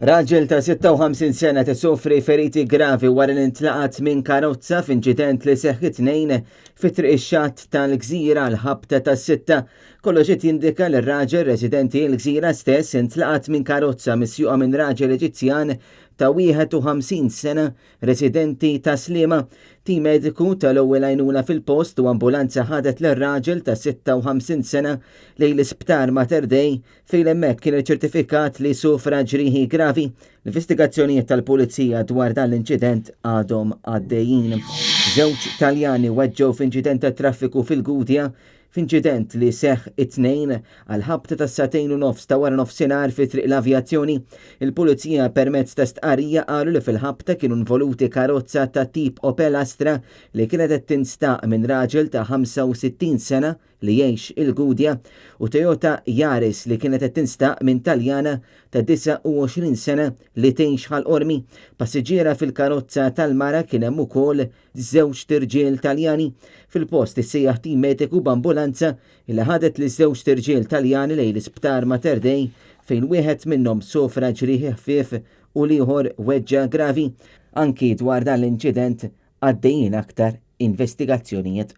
Raġel ta' 56 sena tisofri feriti gravi wara li ntlaqat minn karozza f'inċident li seħħ it-Tnejn fi Triq ix-Xatt tal-Gżira għall-ħabta tas-sitta. Kollox qed jindika li r-raġel residenti l-Gżira stess intlaqat minn karozza misjuqa minn raġel Eġizzjan ta' 51 sena Residenti ta' Sliema, tim mediku tal-ewwel għajnuna fil-post u ambulanza ħadet lir-raġel ta' 56 sena lejn l-Isptar Mater Dei fejn hemmhekk kien iċċertifikat li sofra ġrieħi gravi. L-investigazzjonijiet tal-Pulizija dwar dan l-inċident għadhom għaddejjin. Żewġ Taljani weġġgħu f'inċident tat-traffiku fil-Gudja F'inċident li seħħ it-Tnejn għall-ħabta tas-sagħtejn u nofs ta' waranofsinhar fi Triq l-Avjazzjoni, il-Pulizija permezz ta' stqarrija qalu li fil-ħabta kienu involuti karozza ta' tip Opel Astra li kienet qed tinstaq minn raġel ta' 65 sena li jgħix il-Gudja u Toyota Yaris li kienet qed tinstaq minn Taljana ta' 29 sena li tgħix Ħal Qormi. Passiġġiera fil-karozza tal-mara kien hemm ukoll Żewġt irġiel Taljani. Fil-post issejjaħ tim mediku b'ambulanza li ħadet liż-żewġt irġiel Taljani lejn l-Isptar Mater Dei fejn wieħed minnhom sofra ġrieħi ħfief u l-ieħor weġġa' gravi. Anki dwar dan l-inċident għaddejjin aktar investigazzjonijiet.